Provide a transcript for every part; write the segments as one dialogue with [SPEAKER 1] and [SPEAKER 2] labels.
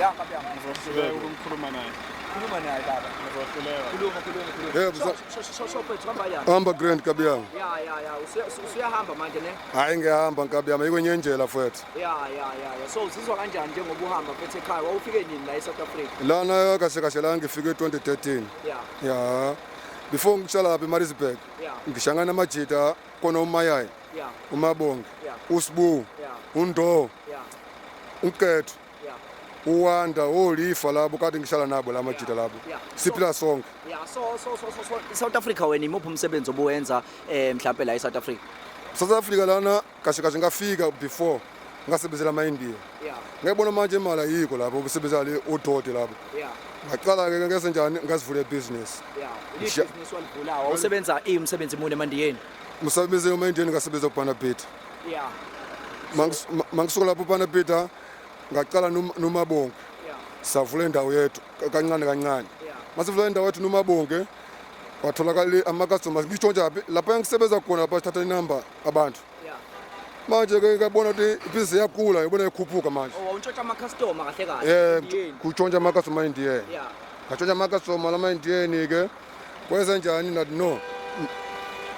[SPEAKER 1] Ya, nkabi yami.
[SPEAKER 2] Ngizohluleka ukumkhuluma naye.
[SPEAKER 1] Khuluma naye baba.
[SPEAKER 2] Ngizohluleka.
[SPEAKER 1] Khuluma, khuluma, khuluma.
[SPEAKER 3] Yebo,
[SPEAKER 1] Sho, sho, sho, sho, mfethu, hamba kanjani?
[SPEAKER 3] Hamba grand, nkabi yami.
[SPEAKER 1] Ya, usuyahamba manje, ne?
[SPEAKER 3] Hayi, ngiyahamba, nkabi yami, ayikho enye indlela, mfethu.
[SPEAKER 1] Ya. So uzizwa kanjani njengoba uhamba, mfethu, ekhaya? Wawufike nini la eSouth Africa?
[SPEAKER 3] Lana kahle kahle la ngifike 2013. Ya. Before ngihlala lapha eMaritzburg. Ngishangana namajita kona uMayayi, uMabonge, uSibu, uNdo, uNkethu, uWanda, oLifa labo kade ngihlala nabo la majita labo. Siphila sonke.
[SPEAKER 1] Ya, so South Africa, wena imuphi umsebenzi obuwenza mhlambe la eSouth Africa?
[SPEAKER 3] South Africa lana kahle kahle ngafika before ngasebenzela ama-India. Ngiyabona manje imali ayikho lapho ubusebenzela le odoti lapho. Ngaqala ke ngese njani ngazivula ibhizinisi.
[SPEAKER 1] Ya. Ibhizinisi walivulayo. Wawusebenza umsebenzi muni emandiyeni?
[SPEAKER 3] Ngisebenze ema-Indieni, ngasebenza kuPanabita. Mangisuka lapho uPanabita ngaqala noMabonke. Savula indawo yethu kancane kancane. Masivula indawo yethu noMabonke kwatholakala ama-customers ngitshontsha phi lapha engisebenza khona lapha sithatha inamba abantu. Manje ke ngabona ukuthi ibhizinisi iyakhula, ngibona ikhuphuka manje.
[SPEAKER 1] Oh, wawuntshontsha ama-customer kahle kahle.
[SPEAKER 3] Eh, kutshontsha ama-customer endiyeni. Ngatshontsha ama-customer lama-Indiyeni ke kwenze njani nathi no.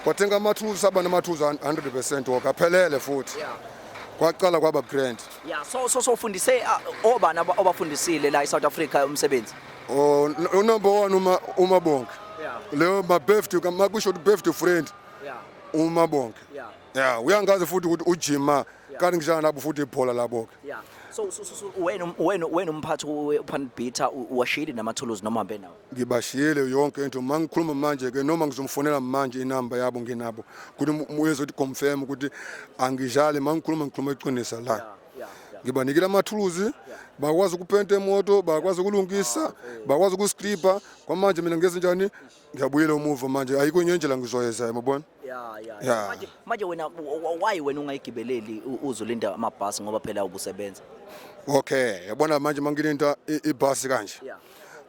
[SPEAKER 3] Kwathenga amathuluzi, saba namathuluzi 100% woke aphelele futhi. Kwaqala kwaba grand.
[SPEAKER 1] Ya, so ufundise obani obafundisile la eSouth Africa umsebenzi?
[SPEAKER 3] Oh, number 1 uma uMabonke. Leyo ma birthday makusho ukuthi birthday friend. UMabonke. Ya, uyangazi futhi ukuthi ujima kanti ngishana nabo futhi ibhola labo ke.
[SPEAKER 1] Ya. So wena umphathi wePanbita uwashiyile namathuluzi noma hambe nawo?
[SPEAKER 3] Ngibashiyele yonke into mangikhuluma manje ke noma ngizomfonela manje inamba yabo nginabo ukuthi uyezothi confirm ukuthi angidlali mangikhuluma ngikhuluma iqinisa la. Ngibanikile amathuluzi, bakwazi ukupenta imoto, bakwazi ukulungisa, bakwazi ukuskripa. Kwamanje mina ngeze njani ngiyabuyela umuva manje, ayikho enye indlela ngizoyenza, yabona.
[SPEAKER 1] Ya. Manje wena why wena ungayigibeleli uzolinda amabhasi ngoba phela ubusebenza?
[SPEAKER 3] Okay, yabona manje mangilinda ibhasi kanje.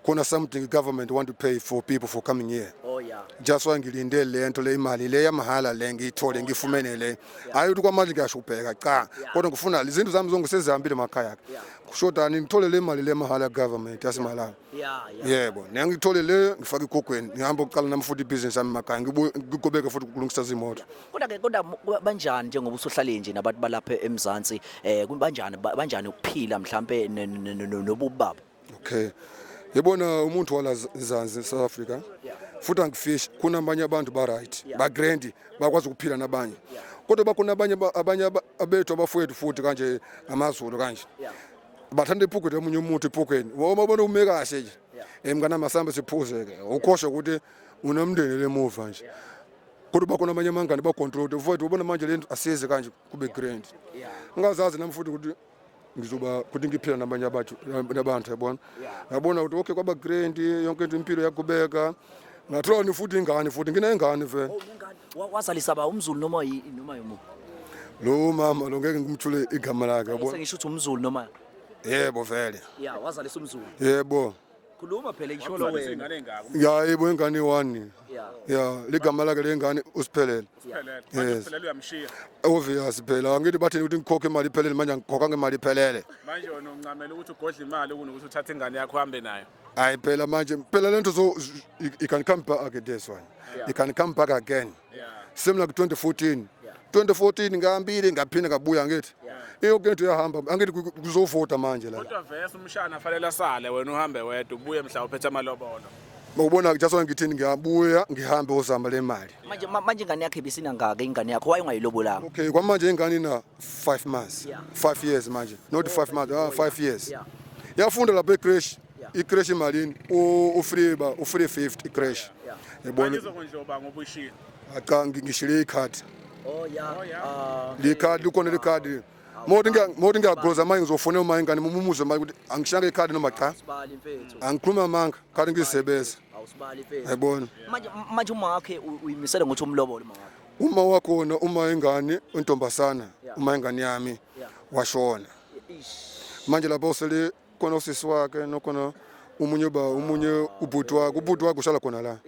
[SPEAKER 3] Khona something government want to pay for people for coming here.
[SPEAKER 1] Oh yeah.
[SPEAKER 3] Just why ngilinde le nto le imali le yamahala le ngiyithole ngifumene le. Hayi ukuthi kwamanje ngiyashubheka cha. Kodwa ngifuna izinto zami zonke sezihambile emakhaya. Kushodani ngithole le mali le mahala government yasimalawi.
[SPEAKER 1] Ya.
[SPEAKER 3] Yebo, nengithole le ngifake igogweni ngihamba ukuqala nami futhi ibhizinisi yami emakhaya ngibuye ngigobeke futhi ukulungisa izimoto.
[SPEAKER 1] Kodwa ke kodwa banjani njengoba usuhlale nje nabantu balapha eMzansi banjani banjani ukuphila mhlambe nobubaba?
[SPEAKER 3] Okay. Yebona umuntu wala Mzansi South Africa. Futhi angifishi kuna abanye abantu ba right, ba grand, bakwazi ukuphila nabanye. Kodwa bakhona abanye abanye abethu abafowethu futhi kanje amaZulu kanje. Bathanda iphukweni omunye umuntu iphukweni. Uma ubona ume kahle nje. Mngane masambe siphuze ke. Ukhohlwe ukuthi unomndeni lemuva nje. Kodwa bakhona abanye amangane ba control mfowethu ubona manje lento asize kanje kube grand. Ngingazazi nami futhi ukuthi ngizoba ukuthi ngiphila nabanye abantu nabantu yabona. Yabona ukuthi okay kwaba grand yonke into impilo yakubeka. Ngathola futhi ingane futhi nginengane vele.
[SPEAKER 1] Oh, nengane. Wazalisa ba umZulu noma noma yomuphi?
[SPEAKER 3] Lo mama lo ngeke ngimthule igama lakhe yabona.
[SPEAKER 1] Sengisho ukuthi umZulu noma
[SPEAKER 3] Yebo vele.
[SPEAKER 1] Ya, wazalisa umZulu.
[SPEAKER 3] Yebo.
[SPEAKER 1] Khuluma phela isho lo wena.
[SPEAKER 2] Ingane engaka.
[SPEAKER 3] Ya yebo ingane one.
[SPEAKER 1] Ya.
[SPEAKER 3] Ya ligama lakhe lengane usiphelele.
[SPEAKER 2] Usiphelele. Manje usiphelele uyamshiya.
[SPEAKER 3] Obvious phela angithi bathini ukuthi ngikhokhe imali iphelele manje angikhokha ngemali iphelele.
[SPEAKER 2] Manje wena uncamela ukuthi ugodle imali kunokuthi uthathe ingane yakho uhambe nayo.
[SPEAKER 3] Hayi phela manje phela lento so you can come back again this one. You can come back again. Same like 2014. 2014 ngihambile ngaphinda ngabuya ngithi. Yonke into iyahamba angithi kuzovota manje la.
[SPEAKER 2] Kodwa vese umshana fanele asale wena uhambe wedwa ubuye mhla uphethe amalobolo.
[SPEAKER 3] Ubona just ngithini ngiyabuya ngihambe ozama le mali.
[SPEAKER 1] Manje manje ingane yakhe ibisinangaka ingane yakho waye ungayilobolanga.
[SPEAKER 3] Okay kwamanje ingane ina 5 months. 5 years manje. Not 5 months, 5 years. Yafunda lapha ecreche. Icreche imalini? U-free ba u-free 50 icreche. Yabona.
[SPEAKER 2] Manje izokondliwa ngoba uyishilo.
[SPEAKER 3] Cha ngishile ikhadi.
[SPEAKER 1] Oh yeah.
[SPEAKER 3] Likhadi likhona likhadi. Moti ngiyagroza manje ngizofonela uma ingane mumuze manje ukuthi angishanga ikhadi noma cha.
[SPEAKER 1] Awusibali mfethu.
[SPEAKER 3] Angikhuluma amanga, khadi ngisebenza.
[SPEAKER 1] Awusibali mfethu.
[SPEAKER 3] Yabona.
[SPEAKER 1] Manje uma wakhe uyimisele ngokuthi umlobole uma wakhe.
[SPEAKER 3] Uma wakhona uma ingane intombazana, uma ingane yami washona. Manje lapho usele khona usisi wakhe nokhona umunye ba umunye ubhuti wakhe, ubhuti wakhe ushala khona la.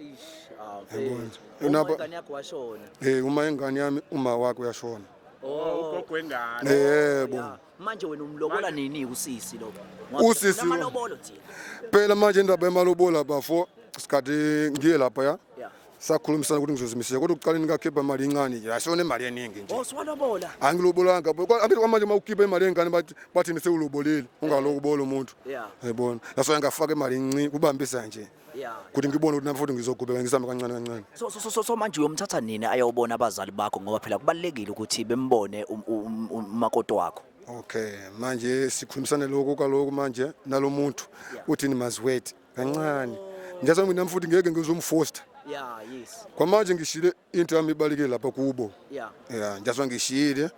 [SPEAKER 1] Yabona. Uma ingane yakho washona.
[SPEAKER 3] Uma ingane yami uma wakhe uyashona.
[SPEAKER 2] Oh, ugogo wengane.
[SPEAKER 3] Yebo.
[SPEAKER 1] Yeah. Manje wena umlobola nini usisi lo?
[SPEAKER 3] Usisi lo.
[SPEAKER 1] Amalobolo thina.
[SPEAKER 3] Phela manje indaba yemalobola bafo, sikhathi ngiye lapha ya.
[SPEAKER 1] Yeah.
[SPEAKER 3] Sakhulumisana ukuthi ngizozimisela kodwa ukuqaleni ngakhipha imali encane nje, asiyona imali eningi nje.
[SPEAKER 1] Oh, siwalobola.
[SPEAKER 3] Angilobolanga, angithi kwamanje uma ukhipha imali engane bathi bathi sewulobolile, ungalokubola umuntu.
[SPEAKER 1] Yeah.
[SPEAKER 3] Yayibona. That's why ngafaka imali encinci kubambisa nje.
[SPEAKER 1] Yeah.
[SPEAKER 3] Ukuthi ngibone ukuthi nami futhi ngizogubeka ngisame kancane kancane.
[SPEAKER 1] So manje uyomthatha nini ayobona abazali bakho, ngoba phela kubalekile ukuthi bembone umakoti wakho.
[SPEAKER 3] Okay, manje sikhulumisane lokho kaloku manje nalomuntu uthi ni must wait kancane. Njengoba mina futhi ngeke ngizomfoster.
[SPEAKER 1] Yeah, yes.
[SPEAKER 3] Kwamanje ngishile into yami ibalekile lapha kubo.
[SPEAKER 1] Yeah.
[SPEAKER 3] Yeah, njengoba ngishile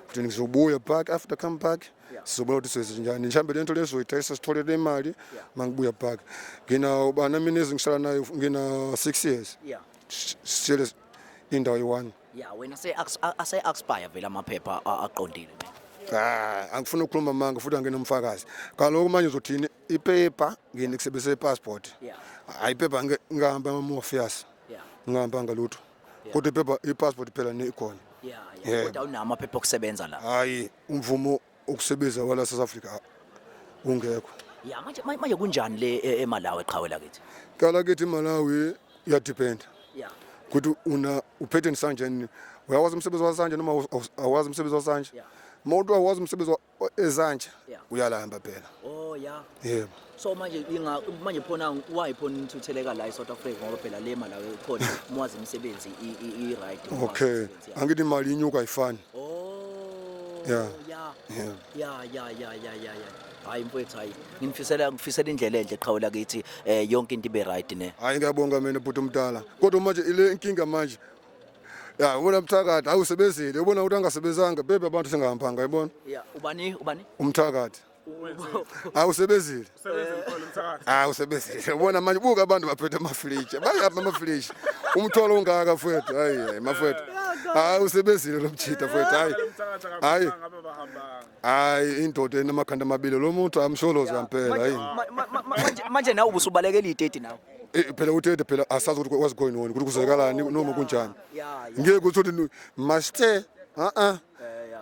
[SPEAKER 3] futhi ngizobuya back after come back.
[SPEAKER 1] Yeah.
[SPEAKER 3] Sizobona ukuthi sizoyenza njani. Mhlambe lento lezoyidayisa sithole le mali
[SPEAKER 1] Yeah.
[SPEAKER 3] mangibuya back. Ngina ubana mina ezingihlala nayo ngina 6 years.
[SPEAKER 1] Yeah.
[SPEAKER 3] Sishele indawo yi-one.
[SPEAKER 1] Yeah, wena se ase expire vele amaphepha aqondile.
[SPEAKER 3] Ah, angifuni ukukhuluma manga futhi anginomfakazi. Kaloku manje uzothini ipaper ngini kusebenzisa ipassport.
[SPEAKER 1] Yeah.
[SPEAKER 3] Hayi, ipaper ngihamba ama-Morpheus.
[SPEAKER 1] Yeah.
[SPEAKER 3] Ngihamba lutho. Kodwa ipaper ipassport phela ikhona.
[SPEAKER 1] Yeah.
[SPEAKER 3] Yeah.
[SPEAKER 1] Kodwa unawo amaphepha okusebenza la.
[SPEAKER 3] Hayi, umvumo ukusebenza wala South Africa ungekho.
[SPEAKER 1] Yeah, manje kunjani le eMalawi eqhawe lakithi?
[SPEAKER 3] Kala kithi Malawi uyadepend.
[SPEAKER 1] Yeah.
[SPEAKER 3] Ukuthi una uphethe nisanje, uyawazi umsebenzi wasanje noma awazi umsebenzi wasanje?
[SPEAKER 1] Yeah.
[SPEAKER 3] Mawuthi awazi umsebenzi ezanje
[SPEAKER 1] Yeah.
[SPEAKER 3] uyalamba phela.
[SPEAKER 1] Oh yeah.
[SPEAKER 3] Yebo.
[SPEAKER 1] So manje inga manje phona why phona nithutheleka la eSouth Africa, ngoba phela le Malawi khona mwazi imisebenzi i right.
[SPEAKER 3] Okay. Angithi imali inyuka ayifani.
[SPEAKER 1] Oh.
[SPEAKER 3] Yeah.
[SPEAKER 1] Yeah.
[SPEAKER 3] Yeah.
[SPEAKER 1] Yeah. Hayi mfowethu, hayi. Ngifisela indlela enhle qhawe lakithi, yonke into ibe right ne.
[SPEAKER 3] Hayi, ngiyabonga mina bhuti omdala. Kodwa manje ile inkinga manje. Ya, ubona umthakathi awusebenzile, ubona ukuthi angasebenzanga bebe abantu singahambanga, yabona?
[SPEAKER 1] Yeah, ubani ubani?
[SPEAKER 3] Umthakathi. Awusebenzile.
[SPEAKER 2] Usebenza mkhulu umthakathi.
[SPEAKER 3] Awusebenzile. Ubona manje buka abantu baphethe amafriji. Bayapha amafriji. Umthwalo ungaka mfowethu. Hayi, hayi mafowethu. Hayi, usebenzile lo mjita mfowethu. Hayi.
[SPEAKER 2] Umthakathi
[SPEAKER 3] Hayi.
[SPEAKER 2] akaphanga ngabe bahambanga.
[SPEAKER 3] Hayi, indoda enamakhanda amabili lo muntu amsholozi ngempela, hayi.
[SPEAKER 1] Manje nawe ubusubalekela i-30 nawe.
[SPEAKER 3] Phela uthethe phela asazi ukuthi what's going on, ukuthi kuzekalani noma kunjani.
[SPEAKER 1] Yeah.
[SPEAKER 3] Ngeke ukuthi master,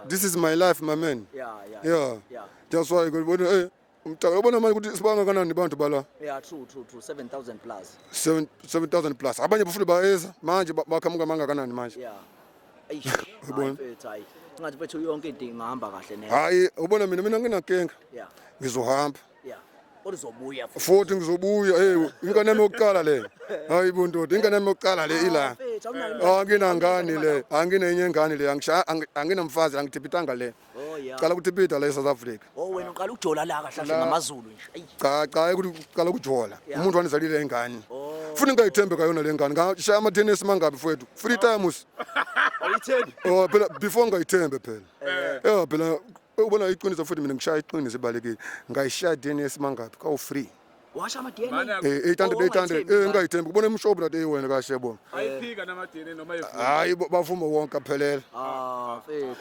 [SPEAKER 3] this is my life, my man.
[SPEAKER 1] Yeah.
[SPEAKER 3] Yeah.
[SPEAKER 1] Yeah.
[SPEAKER 3] That's why ngibona umntaka ubona manje ukuthi sibanga kanani abantu bala.
[SPEAKER 1] Yeah, true 7000 plus.
[SPEAKER 3] 7 7000 plus. Abanye bafuna bayeza manje bakhamuka manga kanani manje.
[SPEAKER 1] Yeah. Eish.
[SPEAKER 3] Uyabona?
[SPEAKER 1] Hayi mfethu, hayi. Ngathi mfethu yonke into ingahamba kahle ne.
[SPEAKER 3] Hayi, ubona mina nginankinga.
[SPEAKER 1] Yeah.
[SPEAKER 3] Ngizohamba.
[SPEAKER 1] Yeah. Kodwa uzobuya futhi.
[SPEAKER 3] Futhi ngizobuya, ingane yami yokuqala le. Hayi bo ndoda, ingane yami yokuqala le ila.
[SPEAKER 1] Mfethu, awunayo.
[SPEAKER 3] Anginangane le, anginenye ingane le, anginamfazi, angithipitanga le.
[SPEAKER 1] Oh yeah.
[SPEAKER 3] Qala ukuthipita la eSouth Africa.
[SPEAKER 1] Oh, wena uqala ukujola la kahle kahle ngamaZulu nje. Ayi.
[SPEAKER 3] Cha cha, ukuthi qala ukujola.
[SPEAKER 1] Yeah.
[SPEAKER 3] Umuntu wanizalile ingane.
[SPEAKER 1] Oh.
[SPEAKER 3] Futhi ngayithembe kayona le ngane. Ngashaya ama-tennis mangabi mfowethu. 3 times.
[SPEAKER 1] Awuyithembi?
[SPEAKER 3] Oh phela before ngayithembe phela. Yeah phela ubona iqiniso futhi mina ngishaya iqiniso ebalekile. Ngayishaya tennis mangabi kawu free.
[SPEAKER 1] Washa ama DNA.
[SPEAKER 2] Mana
[SPEAKER 3] 800
[SPEAKER 1] Oh,
[SPEAKER 3] 800
[SPEAKER 1] ungayithembi,
[SPEAKER 3] ngayithembi. Ubona imshobo that wena kahle bona.
[SPEAKER 2] ayiphika nama DNA noma ivuma.
[SPEAKER 3] Hayi bavuma wonke aphelele.
[SPEAKER 1] Ah, mfethu.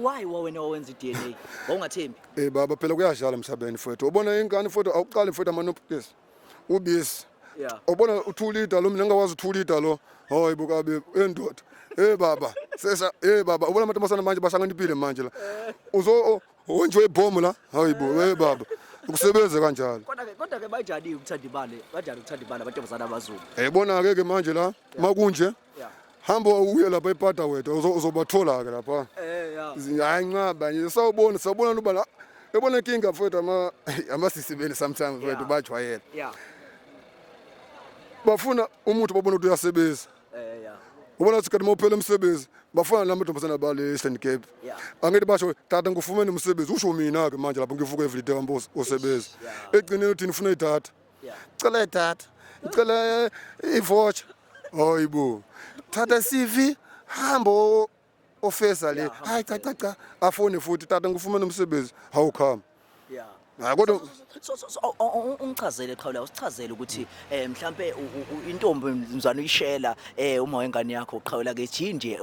[SPEAKER 1] Why wena wawenza i-DNA? Wawungathembi?
[SPEAKER 3] Baba phela kuyadlala emhlabeni mfowethu. Ubona ingane mfowethu awuqali mfowethu amanopkis. Ubisi.
[SPEAKER 1] Yeah.
[SPEAKER 3] Ubona u2 liter lo, mina ngingakwazi u2 liter lo. Hayi bukabe endoda. Baba, sesa baba, ubona amantombazana manje bashanganipile manje la. Uzo wenziwe ibhomu la. Hayi bo, baba. Ukusebenza kanjalo.
[SPEAKER 1] Kodwa ke banjani ukuthanda imali? Banjani ukuthanda imali amantombazana amaZulu?
[SPEAKER 3] Yayibona ke ke manje la makunje.
[SPEAKER 1] Yeah.
[SPEAKER 3] Hamba uye lapha ePata wethu uzobathola ke lapha.
[SPEAKER 1] Yeah.
[SPEAKER 3] Hayi nqaba nje sawubona sawubona uba la. Yabona inkinga mfowethu amasisibeni sometimes mfowethu bajwayele.
[SPEAKER 1] Yeah.
[SPEAKER 3] Bafuna umuntu babona ukuthi uyasebenza.
[SPEAKER 1] Yeah.
[SPEAKER 3] Ubona ukuthi kanti mawuphela umsebenzi bafuna namantombazana bale Eastern Cape.
[SPEAKER 1] Yeah.
[SPEAKER 3] Angithi basho tata ngifumene umsebenzi, usho mina ke manje lapho ngivuka every day hamba usebenza.
[SPEAKER 1] Yeah.
[SPEAKER 3] Egcineni uthi ngifuna idatha.
[SPEAKER 1] Yeah.
[SPEAKER 3] Cela idatha. Ngicela ivoucher. Hayibo. Thatha CV hamba ofesa le.
[SPEAKER 1] Yeah, hamba
[SPEAKER 3] Hayi cha cha cha. Afone futhi tata ngifumene umsebenzi. How come?
[SPEAKER 1] Yeah.
[SPEAKER 3] Hayi kodwa
[SPEAKER 1] So ungichazele qhawula, usichazele ukuthi mhlambe intombi mzwana uyishela uma wengane yakho uqhawula ke nje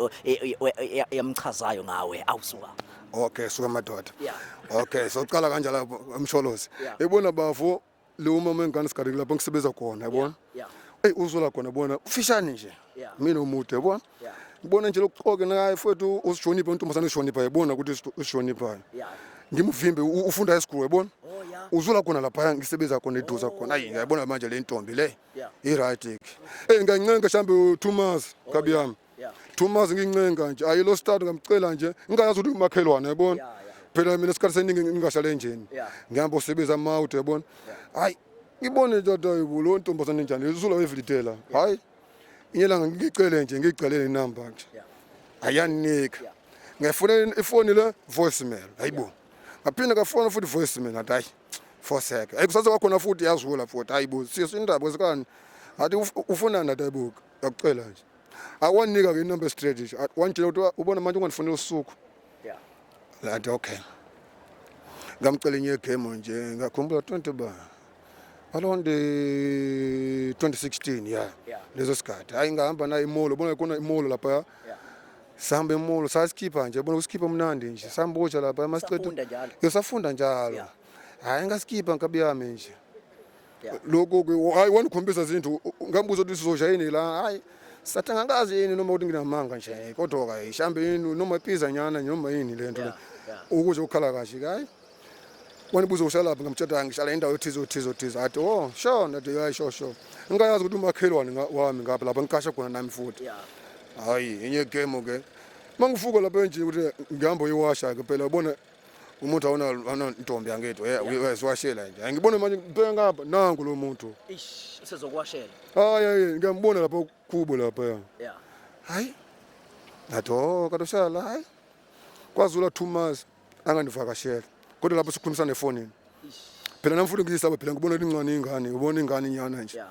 [SPEAKER 1] yamchazayo ngawe awusuka.
[SPEAKER 3] Okay, suka madoda.
[SPEAKER 1] Yeah.
[SPEAKER 3] Okay, so uqala kanjalo lapho emsholozi.
[SPEAKER 1] Yeah.
[SPEAKER 3] Yabona bafo lo mama wengane sigadile lapho ngisebenza khona, yabona?
[SPEAKER 1] Yeah.
[SPEAKER 3] Ey uzola khona bona ufishane nje.
[SPEAKER 1] Yeah.
[SPEAKER 3] Mina umude, yabona?
[SPEAKER 1] Yeah.
[SPEAKER 3] Ngibona nje lokuxoke naye mfowethu usishonipha intombazane usishonipha yabona ukuthi usishonipha.
[SPEAKER 1] Yeah.
[SPEAKER 3] Ngimvimbe ufunda high school yabona.
[SPEAKER 1] Oh yeah.
[SPEAKER 3] Uzula khona lapha ngisebenza khona eduze khona. Ayi ngiyabona manje le ntombi le.
[SPEAKER 1] Yeah.
[SPEAKER 3] I right ke. Eh ngiyancenga mhlambe 2 months kabi yami.
[SPEAKER 1] Yeah.
[SPEAKER 3] 2 months ngincenga nje. Ayi lo start ngamcela nje. Ngingayazi ukuthi umakhelwane yabona.
[SPEAKER 1] Yeah, yeah.
[SPEAKER 3] Phela mina isikhathi seningi ngingahlale enjeni.
[SPEAKER 1] Yeah.
[SPEAKER 3] Ngihamba usebenza amawuthi yabona. Hayi ngibone tata yibo lo ntombazane njani uzula everyday la. Hayi inyelanga ngicele nje ngiyicelele inamba nje.
[SPEAKER 1] Yeah.
[SPEAKER 3] Ayanika.
[SPEAKER 1] Yeah.
[SPEAKER 3] Ngiyafuna ifoni le voicemail. Hayibo. Ngaphinda ngafona futhi voicemail ngathi hayi foseke. Hayi kusasa kwakhona futhi yazula futhi hayibo sisi indaba kwesikani. Ngathi ufunani ngathi hayibo yakucela nje. Awanika ke inamba straight nje. Wantshela ukuthi ubona manje ungandifonela usuku.
[SPEAKER 1] Yeah.
[SPEAKER 3] Ngathi okay. Ngamcela enye igame nje ngakhumbula 20 ba. Around 2016 yeah.
[SPEAKER 1] Yeah.
[SPEAKER 3] Leso sikhathi. Hayi ngahamba naye imolo, ubona khona imolo lapha.
[SPEAKER 1] Yeah.
[SPEAKER 3] Sihamba emolo sasikhipha nje, ubona usikhipha umnandi nje. Samboja lapha masiqeda.
[SPEAKER 1] Safunda njalo.
[SPEAKER 3] Yo safunda njalo.
[SPEAKER 1] Yeah.
[SPEAKER 3] Hayi ngasikhipha nkabi yami nje.
[SPEAKER 1] Yeah.
[SPEAKER 3] Lokho ke hayi wangikhombisa izinto ngambuza ukuthi sizosha yini la hayi sathi angazi yini noma ukuthi nginamanga nje kodwa ke ishambe yini noma ipiza nyana noma yini lento le
[SPEAKER 1] Yeah, yeah.
[SPEAKER 3] ukuze ukhala kahle hayi wanibuza ushalaphi ngamtshela ngihlala indawo ethize othize othize athi oh sure ngathi hayi sure sure ngingayazi ukuthi umakhelwane wami ngapha lapha ngiqasha khona nami futhi
[SPEAKER 1] Yeah.
[SPEAKER 3] hayi enye game ke mangifuka lapha nje ukuthi ngihamba uyiwasha ke phela ubona umuntu awuna awuna ntombi yangethu uyaziwashela nje angibone manje ngibheka ngapha nangu lo muntu
[SPEAKER 1] Ish, usezokuwashela.
[SPEAKER 3] hayi hayi ngiyambona lapha kubo lapha ya
[SPEAKER 1] Yeah.
[SPEAKER 3] hayi ngathi oh kanti ushala hayi kwazula 2 months angandivakashela kodwa lapho sikhulumisana efonini
[SPEAKER 1] Ish.
[SPEAKER 3] phela nami futhi ngiyisaba phela ngibona ukuthi incane ingane ubona ingane inyana nje
[SPEAKER 1] Yeah.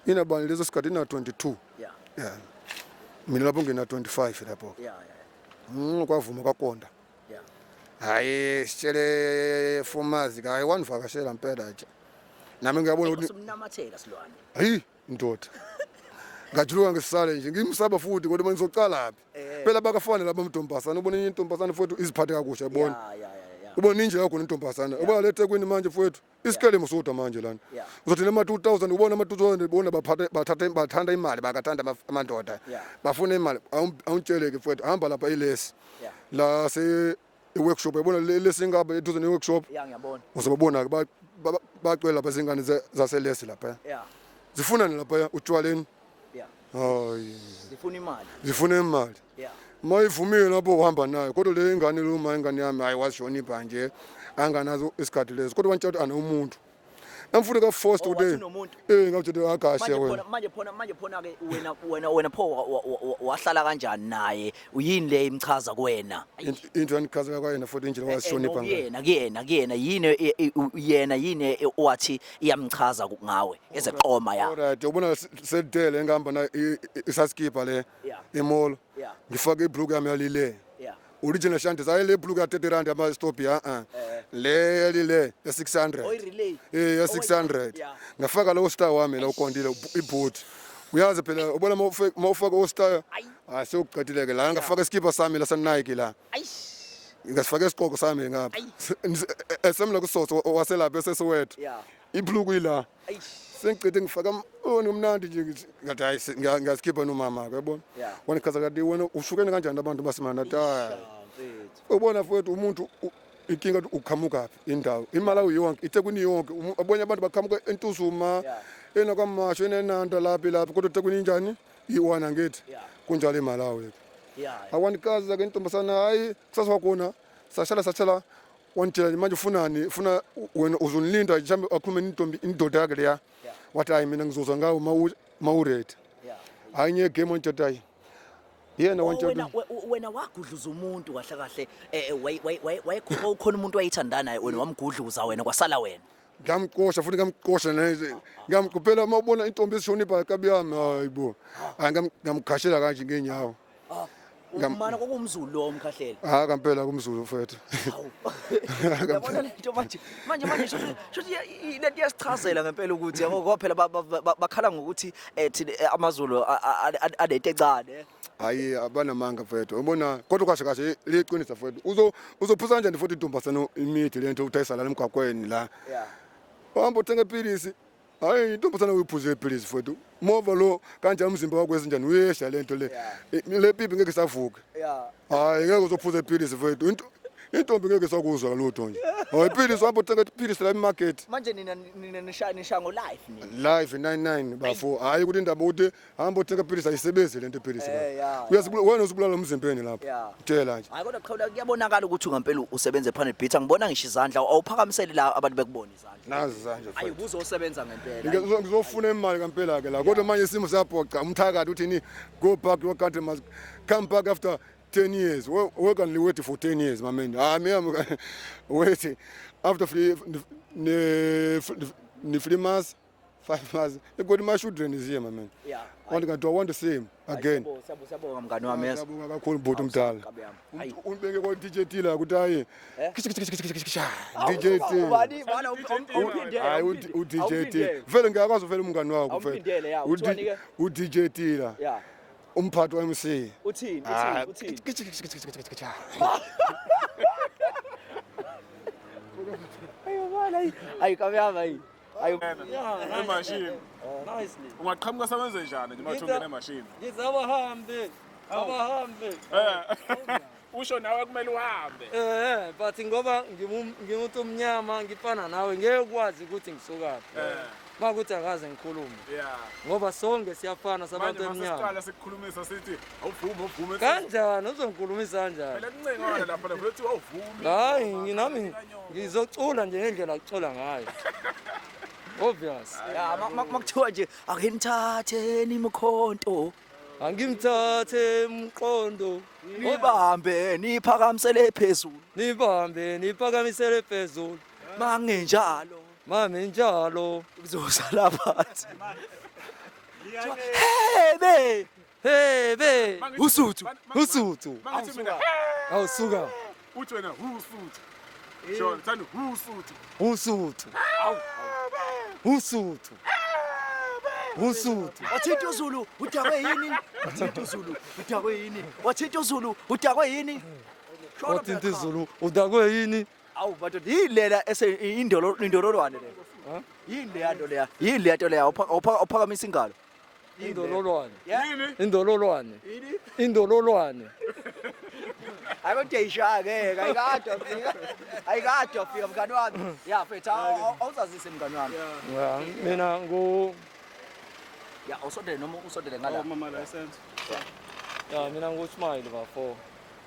[SPEAKER 3] inabani leso sikhathi ina 22
[SPEAKER 1] Yeah.
[SPEAKER 3] yeah mina lapho ngina 25 lapho
[SPEAKER 1] Yeah, yeah.
[SPEAKER 3] Kwavuma kwakonda
[SPEAKER 1] Yeah.
[SPEAKER 3] hayi sitshele fomazi hayi wanivakashela mpela nje nami ngiyabona ukuthi
[SPEAKER 1] Usumnamathela silwane.
[SPEAKER 3] hayi ndoda ngajuluka ngisale nje ngimsaba futhi kodwa manje ngizocala phi
[SPEAKER 1] Eh.
[SPEAKER 3] phela bakafana laba mntombazana ubona enye intombazane futhi iziphathe kakuhle yabona
[SPEAKER 1] Yeah, yeah, yeah, yeah.
[SPEAKER 3] ubona inje yakho nentombazana ubona le Thekwini manje mfowethu isikele musuda manje lana
[SPEAKER 1] Yeah.
[SPEAKER 3] uzothi nema 2000 ubona ama 2000 ubona baphathe bathathe bathanda imali bakathanda amadoda
[SPEAKER 1] Yeah.
[SPEAKER 3] bafuna imali awungitsheleke mfowethu hamba lapha ilesi
[SPEAKER 1] Yeah.
[SPEAKER 3] la se workshop yabona lesingaba eduze ne workshop
[SPEAKER 1] Yeah, ngiyabona.
[SPEAKER 3] uzobabona ke bacwela lapha izingane zaselesi lapha
[SPEAKER 1] Yeah.
[SPEAKER 3] zifunani lapha utshwaleni
[SPEAKER 1] Yeah.
[SPEAKER 3] hayi
[SPEAKER 1] Zifuna imali.
[SPEAKER 3] zifuna imali
[SPEAKER 1] Yeah.
[SPEAKER 3] mayivumile lapho uhamba nayo kodwa le ingane lo ma ingane yami hayi wazishonipha nje anganazo isikhathi leso kodwa wantshela ukuthi anomuntu namfuthi ka forced
[SPEAKER 1] Oh,
[SPEAKER 3] ukuthi
[SPEAKER 1] wathi unomuntu?
[SPEAKER 3] eh ngawutshela akashe
[SPEAKER 1] Manje
[SPEAKER 3] wena
[SPEAKER 1] phona manje phona manje phona ke wena pho wahlala kanjani naye? Uyini le imchaza kuwena?
[SPEAKER 3] Into yandikhazeka kwayena futhi indlela wazishonipha ngayo
[SPEAKER 1] Kuyena kuyena kuyena yini yena yini owathi iyamchaza ngawe ezeqoma ya.
[SPEAKER 3] Alright ubona selidele engihamba nayo isaskipa le
[SPEAKER 1] Yeah.
[SPEAKER 3] imolo
[SPEAKER 1] Yeah.
[SPEAKER 3] ngifake ibhuluku yami yalile
[SPEAKER 1] Yeah.
[SPEAKER 3] original shanties hayi le bhuluku ya 30 rand ama stop ya eh le yalile ya 600
[SPEAKER 1] Oh, i-relay.
[SPEAKER 3] eh ya
[SPEAKER 1] Oh,
[SPEAKER 3] 600
[SPEAKER 1] yeah.
[SPEAKER 3] ngafaka lo star wami la ukondile iboot uyazi phela ubona mawufaka o star
[SPEAKER 1] Ayi.
[SPEAKER 3] ah sewuqedile ke la ngafaka iskipa sami la sa Nike la
[SPEAKER 1] Aish.
[SPEAKER 3] ngasifaka isigqoko sami ngapha
[SPEAKER 1] Ayi.
[SPEAKER 3] esami la kusoso waselapha esesowethu
[SPEAKER 1] Yeah.
[SPEAKER 3] ibhuluku ila
[SPEAKER 1] Aish.
[SPEAKER 3] sengicede ngifaka oh ngimnandi nje ngithi ngathi hayi ngiyasikhipha nomama ke yabona
[SPEAKER 1] Yeah.
[SPEAKER 3] wena chaza kade wena ushukene kanjani abantu basimana ngathi hayi
[SPEAKER 1] Mfethu.
[SPEAKER 3] ubona mfowethu umuntu inkinga ukuthi uqhamuka phi indawo imalawi yonke iThekwini yonke abanye abantu baqhamuka eNtuzuma
[SPEAKER 1] Yeah.
[SPEAKER 3] ena kwamasho enenanda laphi laphi kodwa iThekwini injani iwana ngithi
[SPEAKER 1] Yeah.
[SPEAKER 3] kunjalo iMalawi ke
[SPEAKER 1] Yeah.
[SPEAKER 3] awanikazi ke intombazana hayi kusasa wakhona sashala sashala wantshela manje ufunani ufuna wena uzonilinda mhlawumbe akhulume nentombi indoda yakhe leya
[SPEAKER 1] Yeah.
[SPEAKER 3] wathi hayi mina ngizoza ngawo mawuredi
[SPEAKER 1] Yeah.
[SPEAKER 3] hayi nye game wantshela hayi yena
[SPEAKER 1] Oh,
[SPEAKER 3] wantshela
[SPEAKER 1] wena wena wagudluza umuntu kahle kahle wayekhona ukhona umuntu wayithandana naye wena wamgudluza wena kwasala wena.
[SPEAKER 3] Ngamqosha futhi ngamqosha naye ngamkuphela uma ubona intombi esishonipha kabi yami hayi bo hayi ngamkhashela kanje ngeenyawo.
[SPEAKER 1] Mana kwakuwumZulu lo umkhahlela.
[SPEAKER 3] Hayi kampela kumZulu mfethu.
[SPEAKER 1] Hawu. Yabona le nto manje manje manje shuthi le nto iyasichazela ngempela ukuthi yabo ngoba phela bakhala ngokuthi thina amaZulu anento encane.
[SPEAKER 3] Hayi abanamanga mfethu ubona kodwa kahle kahle liyiqinisa mfethu uzophuza kanjani futhi intombazane imithi lento udayisa la emgwaqweni la.
[SPEAKER 1] Yeah.
[SPEAKER 3] Uhamba uthenga ipilisi Hayi, intombazana uyiphuze iphilisi mfowethu. Mova lo kanjani umzimba wakho ezinjani uyehla lento le. Le pipi ngeke isavuke. Hayi, ngeke uzophuza iphilisi mfowethu. Into intombi ngeke isakuzwa lutho nje. Hayi, iphilisi hamba uthenga iphilisi la emarket.
[SPEAKER 1] Manje nina nisha ngo life nina.
[SPEAKER 3] Live 99 bafo. Hayi ukuthi indaba ukuthi hamba uthenga iphilisi ayisebenzi lento iphilisi.
[SPEAKER 1] Eh, ya,
[SPEAKER 3] Uyazibulala wena, uzibulala emzimbeni lapho. Tshela nje.
[SPEAKER 1] Hayi kodwa qhawula, kuyabonakala ukuthi ngampela usebenze ePlanet Beat. Ngibona ngisho izandla, awuphakamiseli la abantu bekubona izandla.
[SPEAKER 3] Nazi izandla.
[SPEAKER 1] Ayi, ubuzosebenza ngempela.
[SPEAKER 3] Ngizofuna imali kampela ke la. Kodwa manje isimo siyaphoqa. Umthakathi uthi ni go back your country must come back after 10 years. Where can you wait for 10 years, my man? Ah, me I'm wait after three ne ne 3 months, 5 months. You got my children is here, my man. Want to do I want to see him again.
[SPEAKER 1] Siyabonga, siyabonga mngani wami, yes.
[SPEAKER 3] Siyabonga kakhulu bhuti omdala.
[SPEAKER 1] Kabi yami. Hayi.
[SPEAKER 3] Unibeke kwa DJ Tila ukuthi hayi.
[SPEAKER 1] Eh?
[SPEAKER 3] Kisha kisha kisha kisha kisha. DJ Tila.
[SPEAKER 1] Ubani bana awuphindele.
[SPEAKER 3] Hayi, u DJ Tila. Vele ngiyakwazi vele umngani wakho vele.
[SPEAKER 1] Awumphindele, ya, uthiwani ke?
[SPEAKER 3] U DJ Tila. Umphathi wa MC.
[SPEAKER 1] Uthini?
[SPEAKER 3] Ah,
[SPEAKER 1] Uthini? Uthini?
[SPEAKER 3] Kisha kisha kisha kisha kisha.
[SPEAKER 1] Ayo bana ayi. Ayi kabi yami ayi. Ayi.
[SPEAKER 2] Emashini.
[SPEAKER 4] Nicely.
[SPEAKER 2] Ungaqhamuka sebenze njani nje mawuthi ungena emashini?
[SPEAKER 4] Ngithi abahambe. Abahambe.
[SPEAKER 2] Eh. Usho nawe kumele uhambe.
[SPEAKER 4] Eh, but ngoba ngimuntu omnyama ngifana nawe ngeke ukwazi ukuthi ngisukaphi. Makuthi akaze ngikhulume. Ngoba sonke siyafana
[SPEAKER 2] Manje
[SPEAKER 4] sabantu emnyama.
[SPEAKER 2] masiqala sikukhulumisa sithi awuvumi, awuvumi.
[SPEAKER 4] Kanjani uzongikhulumisa kanjani?
[SPEAKER 2] Phela kuncengwana lapha lapha uthi awuvumi.
[SPEAKER 4] Hayi, nginami ngizocula nje ngendlela akucula ngayo. Obvious.
[SPEAKER 1] Ya, makuthiwa nje ake nithatheni imkhonto.
[SPEAKER 4] Angimthathe umqondo.
[SPEAKER 1] Nibambe niphakamisele phezulu.
[SPEAKER 4] Nibambe niphakamisele phezulu.
[SPEAKER 1] Mangenjalo
[SPEAKER 4] Mame njalo.
[SPEAKER 1] kuzosala phansi. Hey be.
[SPEAKER 4] Hey be.
[SPEAKER 1] Usuthu.
[SPEAKER 4] Usuthu.
[SPEAKER 2] Mangithi mina
[SPEAKER 4] Awusuka.
[SPEAKER 2] uthi wena usuthu. Sure, thanda usuthu.
[SPEAKER 4] Usuthu. Usuthu. Usuthu.
[SPEAKER 1] Wathinta uZulu udakwe yini? Wathinta uZulu udakwe yini? Wathinta uZulu udakwe yini?
[SPEAKER 4] Wathinta izulu udakwe yini?
[SPEAKER 1] Awu madoda, yini lela ese indolo indololwane le? Yini leya nto leya? Yini leya nto leya? Awuphakamisa ingalo.
[SPEAKER 4] Indololwane.
[SPEAKER 2] Yini?
[SPEAKER 4] Indololwane.
[SPEAKER 1] Yini?
[SPEAKER 4] Indololwane.
[SPEAKER 1] Hayi kodwa uyayishaya ke, ayikade wafika. Ayikade wafika mngani wami. Ya mfethu, awuzazise mngani wami.
[SPEAKER 4] Ya, mina ngu
[SPEAKER 1] Ya, awusondele noma usondele ngala.
[SPEAKER 5] Mama license.
[SPEAKER 4] Ya, mina ngu Ismail bafo.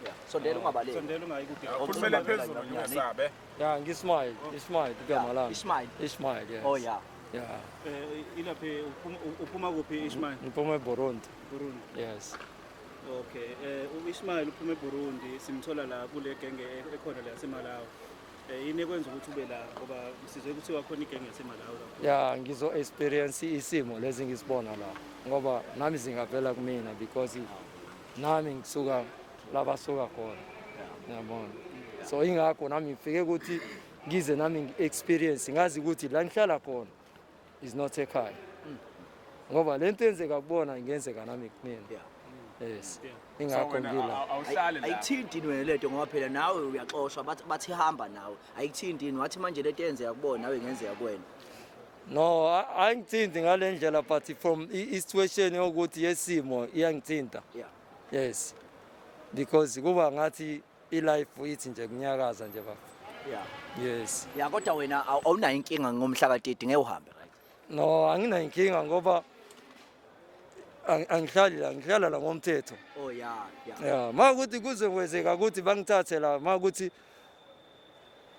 [SPEAKER 1] Ya, sondela ungabaleki.
[SPEAKER 5] Sondela ungayi kude.
[SPEAKER 2] Khulumele phezulu nje ungesabe.
[SPEAKER 4] Ya, ngismail, Ismail igama lami.
[SPEAKER 1] Ismail.
[SPEAKER 4] Ismail, yes.
[SPEAKER 1] Oh ya.
[SPEAKER 4] Ya,
[SPEAKER 5] Eh, ilaphe uphuma kuphi Ishmael?
[SPEAKER 4] Ngiphuma eBurundi.
[SPEAKER 5] Burundi.
[SPEAKER 4] Yes.
[SPEAKER 5] Okay. Eh, uIshmael uphuma eBurundi, simthola la kule genge ekhona la yaseMalawi. Eh, yini ekwenza ukuthi ube la ngoba sizwe kuthiwa khona igenge yaseMalawi kakhulu.
[SPEAKER 4] Ya, ngizo experience isimo lezi ngisibona la ngoba nami zingavela kumina because nami ngisuka la basuka khona. Yabona. So ingakho nami ngifike ukuthi ngize nami ngi-experience ngazi ukuthi la ngihlala khona is not ekhaya. Ngoba lento yenzeka kubona ingenzeka nami kumina. Yes.
[SPEAKER 2] So
[SPEAKER 4] Ingakho
[SPEAKER 2] wena
[SPEAKER 4] ngila.
[SPEAKER 2] awuhlali la.
[SPEAKER 1] Ayikuthinti yini wena lento ngoba phela nawe uyaxoshwa bathi hamba nawe. Ayikuthinti yini wathi manje lento yenzeka kubona nawe ingenzeka kuwena?
[SPEAKER 4] No, ayingithinti ngale ndlela but from i-situation yokuthi yesimo iyangithinta. Yes. Because kuba ngathi i-life ithi nje kunyakaza nje baba. Yes.
[SPEAKER 1] Ya, kodwa wena awunayo inkinga ngomhla ka-30 ngeke uhambe, right?
[SPEAKER 4] No, anginayo inkinga ngoba angihlali la, ngihlala la ngomthetho.
[SPEAKER 1] Oh ya.
[SPEAKER 4] Ya, makuthi kuze kwenzeka ukuthi bangithathe la, makuthi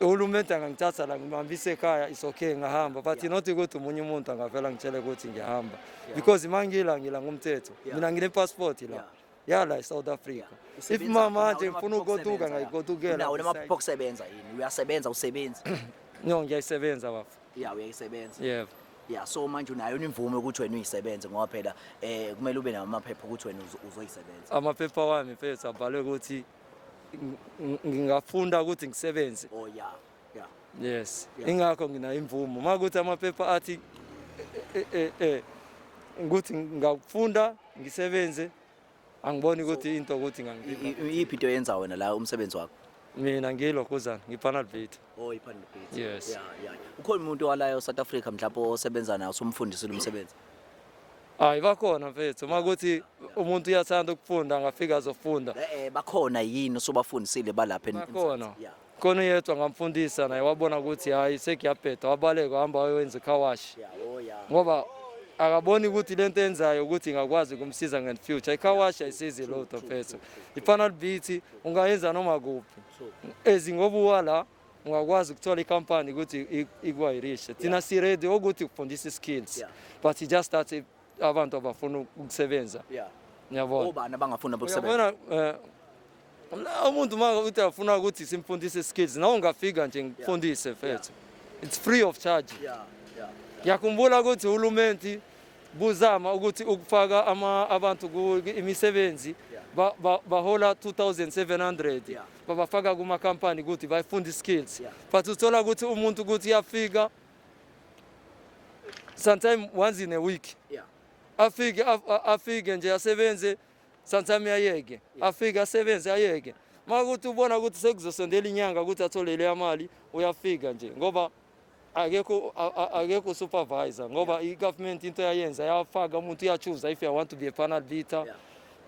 [SPEAKER 4] uhulumende angangithatha la ngibambise ekhaya is okay, ngahamba, but not ukuthi omunye umuntu angavela ngitshele ukuthi ngiyahamba because mangila ngila ngomthetho. Mina ngine passport la. Yala eSouth Africa. If mama manje ngifuna ukugoduka ngayigodukela.
[SPEAKER 1] Unawo namaphepha okusebenza yini? Uyasebenza, usebenzi?
[SPEAKER 4] No, ngiyayisebenza bafo.
[SPEAKER 1] Ya, uyayisebenza.
[SPEAKER 4] Yebo.
[SPEAKER 1] Ya, so manje unayo imvume ukuthi wena uyisebenze ngoba phela kumele ube namaphepha ukuthi wena uzoyisebenza.
[SPEAKER 4] Amaphepha wami mfethu abhalwe ukuthi ngingafunda ukuthi ngisebenze.
[SPEAKER 1] Oh ya.
[SPEAKER 4] Yes. Ingakho nginayo imvumo. Makuthi amaphepha athi ukuthi ngingafunda ngisebenze, angiboni ukuthi into ukuthi ngangiphi.
[SPEAKER 1] Iyiphi into oyenza wena la, umsebenzi wakho?
[SPEAKER 4] Mina ngilokhuzana, ngi-panel beater.
[SPEAKER 1] Oh, i-panel beater.
[SPEAKER 4] Yes.
[SPEAKER 1] Yeah. Ukhona umuntu walayo South Africa mhlawumbe osebenza naye usumfundisile umsebenzi?
[SPEAKER 4] Hayi, bakhona mfethu. Uma kuthi umuntu uyathanda ukufunda, angafika azofunda.
[SPEAKER 1] Bakhona yini osobafundisile balapha
[SPEAKER 4] Bakhona.
[SPEAKER 1] eMzansi? Yeah.
[SPEAKER 4] Khona uyedwa ngamfundisa naye, wabona ukuthi hayi, sekuyabheda, wabaleka, wahamba wayowenza i-car wash.
[SPEAKER 1] Yeah, oh yeah.
[SPEAKER 4] Ngoba akaboni ukuthi lento enzayo ukuthi ingakwazi ukumsiza nge future. I-car wash ayisizi lutho mfethu. I-panel beat ungayenza noma kuphi. Ezi ngoba uwala ungakwazi ukuthola ikhampani ukuthi ikuhayirishe. Thina si-ready ukuthi kufundisa i-skills. But it just that abantu abafuna ukusebenza. Ngiyabona.
[SPEAKER 1] Obani abangafuna ukusebenza?
[SPEAKER 4] Uyabona, la umuntu uma uthi afuna ukuthi simfundise skills, nawe ungafika nje ngifundise mfethu. It's free of charge. Ngiyakhumbula ukuthi uhulumeni buzama ukuthi ukufaka ama abantu ku imisebenzi, bahola 2700, babafaka kuma company ukuthi bafunde skills, but uthola ukuthi umuntu ukuthi uyafika sometime once in a week, afike afike nje asebenze, sometime ayeke, afike asebenze, ayeke. Makuthi ubona ukuthi sekuzosondela inyanga ukuthi athole leya mali, uyafika nje ngoba akekho supervisor, ngoba i-government into yayenza yafaka umuntu uya-choose if I want to be a panel beater,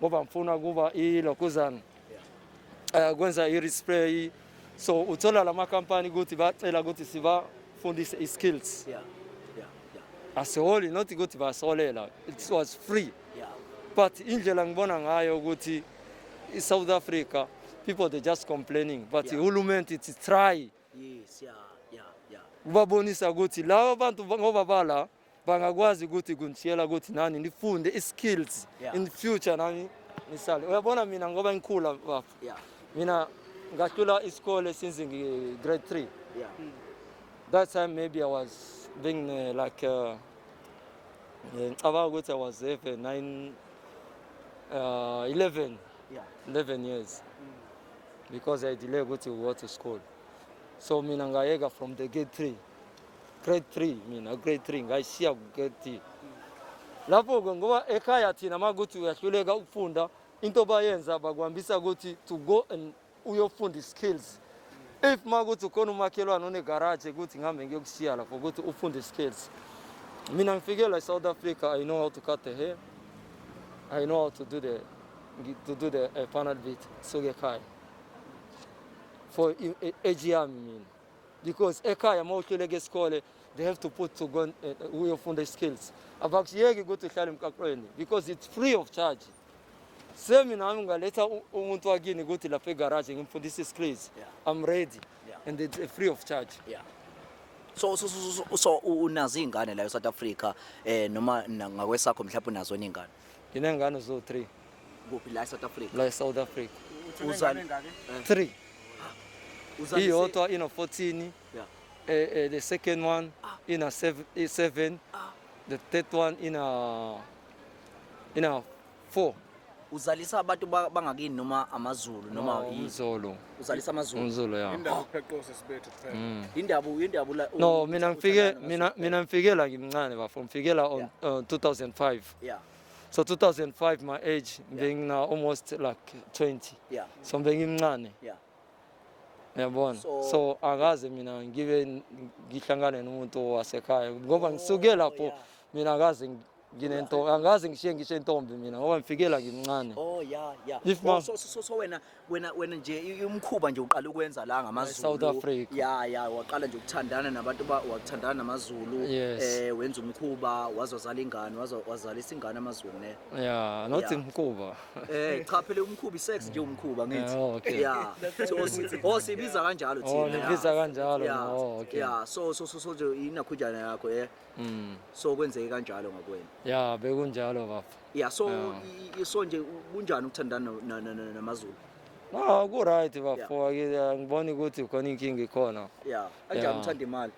[SPEAKER 4] ngoba ngifuna kuba ilokhuzana, kwenza i-respray. So uthola lama company ukuthi bacela ukuthi sibafundise i-skills. Asiholi, not ukuthi basolela, it was free. But indlela ngibona ngayo ukuthi i-South Africa people, they just complaining, but uhulumeni it's try kubabonisa ukuthi laba bantu ngoba bala bangakwazi ukuthi kunitshela ukuthi nani nifunde i-skills in future nani nisale. Uyabona mina ngoba ngikhula bafo, mina ngahlula isikole since ngi-grade 3. That time maybe I was being like ngicabanga ukuthi I was 7, 9, 11, 11 years, because I delay ukuthi go to school. So mina ngayeka from the grade 3, grade 3, mina grade 3 ngayishiya ku grade 3 lapho-ke, ngoba ekhaya thina makuthi uyahluleka ukufunda, into bayenza bakuhambisa ukuthi to go and uyofunda i-skills. If makuthi ukhona umakhelwane onegaraji ukuthi ngihambe ngiyokushiya lapho ukuthi ufunde skills. Mina ngifikela e-South Africa, I know how to cut the hair, I know how to do the panel beat suke ekhaya for age yami mina, because ekhaya uma uhluleka esikole, they have to put to go uyofunda skills. Abakushiyeki ukuthi uhlale emgaqweni because it's free of charge. Semi nami ngingaletha umuntu wakini ukuthi lapha egaraji ngimfundise skills. I'm ready and it's free of charge.
[SPEAKER 1] Yeah. So unazo ingane la eSouth Africa, noma ngakwesakho mhlawumbe unazo ingane?
[SPEAKER 4] Nginengane zo-3.
[SPEAKER 1] Kuphi, la eSouth Africa?
[SPEAKER 4] La e-South Africa.
[SPEAKER 1] Uzali
[SPEAKER 4] 3.
[SPEAKER 1] Uzalise
[SPEAKER 4] Iyodwa ino-14, the second one ina 7, the third one ina 4.
[SPEAKER 1] Uzalisa abantu bangakini noma amaZulu noma
[SPEAKER 4] No,
[SPEAKER 1] yini?
[SPEAKER 4] umZulu.
[SPEAKER 1] Uzalisa amaZulu?
[SPEAKER 4] UmZulu, ya.
[SPEAKER 2] Indaba ukupheqosa sibethu kuphela.
[SPEAKER 1] Indaba la
[SPEAKER 4] No, mina ngifike
[SPEAKER 1] uthandana
[SPEAKER 4] mina ngifikela ngimncane bafo, ngifikela on 2005. So 2005, my age being now almost like 20. So bengimncane. Yabona. So akaze mina ngibe ngihlangane nomuntu wasekhaya ngoba ngisuke lapho. Mina akaze nginento, angaze ngishiye ngisho intombi mina ngoba ngifikela ngimncane.
[SPEAKER 1] Oh yeah.
[SPEAKER 4] If
[SPEAKER 1] Oh, so wena nje umkhuba nje uqala ukwenza la ngamaZulu.
[SPEAKER 4] South Africa.
[SPEAKER 1] Yeah, waqala nje ukuthandana nabantu ba wathandana namaZulu.
[SPEAKER 4] Yes.
[SPEAKER 1] Wenza umkhuba, wazozala ingane, wazalisa ingane amaZulu, ne.
[SPEAKER 4] Yeah, not umkhuba.
[SPEAKER 1] Cha phela umkhuba isex nje, umkhuba ngithi.
[SPEAKER 4] Yeah, okay.
[SPEAKER 1] Yeah. So oh, sibiza kanjalo thina.
[SPEAKER 4] Oh, nibiza kanjalo.
[SPEAKER 1] Yeah.
[SPEAKER 4] No, okay.
[SPEAKER 1] Yeah, so nje inakhujana yakho. So kwenzeke kanjalo ngakwena.
[SPEAKER 4] Yeah, bekunjalo bafo.
[SPEAKER 1] Yeah, so so nje kunjani ukuthandana namaZulu?
[SPEAKER 4] No, ku right bafo, angiboni ukuthi khona inkinga ikhona.
[SPEAKER 1] Yeah. Kanjani, uthanda imali?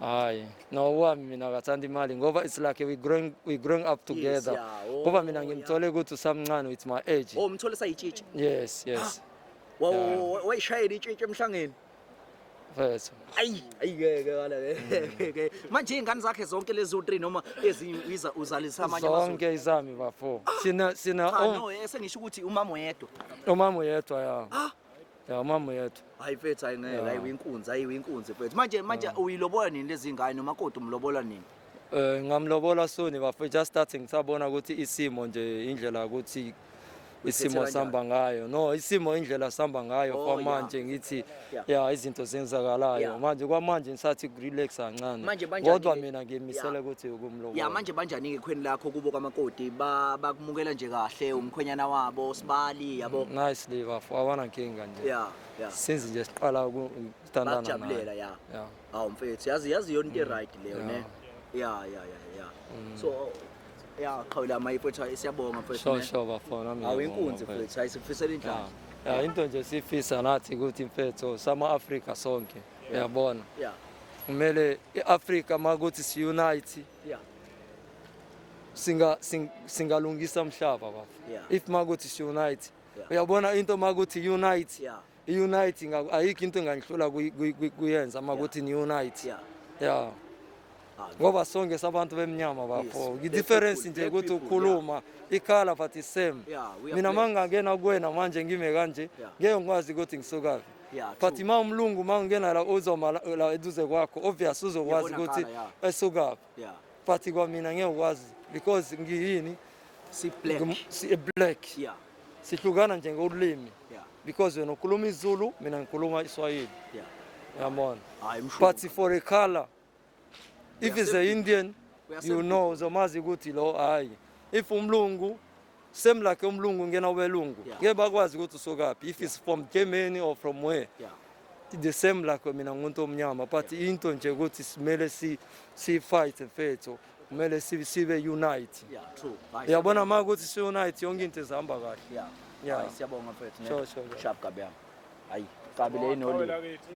[SPEAKER 4] Hayi, no, wami mina akathanda imali ngoba it's like we growing up together.
[SPEAKER 1] Oh,
[SPEAKER 4] Ngoba mina ngimthole ukuthi usamncane with my age.
[SPEAKER 1] Oh, umthole sayitshitshi.
[SPEAKER 4] Yes.
[SPEAKER 1] Wayishayela itshitshi emhlangeni.
[SPEAKER 4] Mfethu.
[SPEAKER 1] Ayi, ayikeke wala ke. Manje ingane zakhe zonke lezi u3 noma ezinye uyiza uzalisa amanye amaZulu?
[SPEAKER 4] Zonke izami bafo. Sina
[SPEAKER 1] Cha,
[SPEAKER 4] oh,
[SPEAKER 1] no, esengisho ukuthi umama oyedwa.
[SPEAKER 4] Umama uyedwa, ya.
[SPEAKER 1] Ah.
[SPEAKER 4] Ya, umama yethu.
[SPEAKER 1] Hayi mfethu, hayi ngeke, hayi uyinkunzi, hayi uyinkunzi mfethu. Manje uyilobola nini lezi ngane, nomakoti umlobola nini?
[SPEAKER 4] Ngamlobola soon bafo, just starting ngisabona ukuthi isimo nje, indlela ukuthi isimo
[SPEAKER 1] kanjani?
[SPEAKER 4] sihamba ngayo, no, isimo indlela sihamba ngayo
[SPEAKER 1] Oh,
[SPEAKER 4] kwa manje ngithi
[SPEAKER 1] Yeah.
[SPEAKER 4] ya, izinto zenzakalayo manje, kwamanje ngisathi relax kancane.
[SPEAKER 1] Manje banjani-ke?
[SPEAKER 4] Kodwa mina ngimisele ukuthi ukumlobola.
[SPEAKER 1] Ya, manje banjani-ke ekhweni lakho, kubo kamakoti? Bakumukela nje kahle umkhwenyana wabo sibali yabo?
[SPEAKER 4] Nicely bafo, awanankinga nje. Since nje siqala ukuthandana
[SPEAKER 1] Bakujabulela.
[SPEAKER 4] naye.
[SPEAKER 1] Ya.
[SPEAKER 4] Ya.
[SPEAKER 1] Hawu mfethu, yazi yona into e-right leyo, ne? Ya, so ya, qhawula mayifethu, siyabonga mfethu.
[SPEAKER 4] Sure.
[SPEAKER 1] Ne?
[SPEAKER 4] Sure bafo, nami
[SPEAKER 1] Hawu,
[SPEAKER 4] ngiyabonga,
[SPEAKER 1] inkunzi
[SPEAKER 4] mfethu.
[SPEAKER 1] mfethu, hayi, sikufisela inhlanhla.
[SPEAKER 4] Ya, into nje sifisa nathi ukuthi mfethu sama-Afrika sonke, uyabona, kumele i-Afrika makuthi si-unite, singalungisa umhlaba bafo. If makuthi si-unite, uyabona into makuthi unite, i-unite ayikho into engangihlula kuyenza makuthi ni-unite. Ya.
[SPEAKER 1] Ah,
[SPEAKER 4] Ngoba sonke sabantu bemnyama bafo.
[SPEAKER 1] Yes.
[SPEAKER 4] I-difference
[SPEAKER 1] Black
[SPEAKER 4] nje
[SPEAKER 1] people,
[SPEAKER 4] ukuthi
[SPEAKER 1] black people,
[SPEAKER 4] ukhuluma i-colour, but same.
[SPEAKER 1] Yeah, we are
[SPEAKER 4] Mina
[SPEAKER 1] black.
[SPEAKER 4] mangingangena kuwena manje ngime kanje, ngeke ngikwazi ukuthi ngisukaphi. But
[SPEAKER 1] True.
[SPEAKER 4] ma umlungu ma ungena la, uzoma la eduze kwakho, obvious uzokwazi
[SPEAKER 1] Uyabona
[SPEAKER 4] ukuthi
[SPEAKER 1] colour, yeah.
[SPEAKER 4] esukaphi. But kwamina ngeke ukwazi because ngiyini?
[SPEAKER 1] Si black.
[SPEAKER 4] Si black. Sihlukana nje ngolimi because wena ukhuluma isiZulu, mina ngikhuluma iSwahili. Uyabona?
[SPEAKER 1] Hayi mshu.
[SPEAKER 4] But for a color, if
[SPEAKER 1] are
[SPEAKER 4] it's
[SPEAKER 1] same
[SPEAKER 4] a Indian,
[SPEAKER 1] We are
[SPEAKER 4] you
[SPEAKER 1] same.
[SPEAKER 4] know, uzomazi ukuthi lo hayi. If umlungu, same like umlungu ngena welungu, ngeke bakwazi ukuthi usukaphi, if it's from Germany or from where. The same like mina ngumuntu omnyama, but into nje ukuthi simele si fight mfethu, kumele sibe unite.
[SPEAKER 1] Yeah, true. Hayi,
[SPEAKER 4] Uyabona, ma ukuthi si unite, yonke into izihamba kahle.
[SPEAKER 1] Yeah.
[SPEAKER 4] Yeah.
[SPEAKER 1] Hayi, siyabonga mfethu, ne?
[SPEAKER 4] Sure.
[SPEAKER 1] Sharp kabi yami. Hayi, kabi le inoli.
[SPEAKER 2] Qhawula kithi.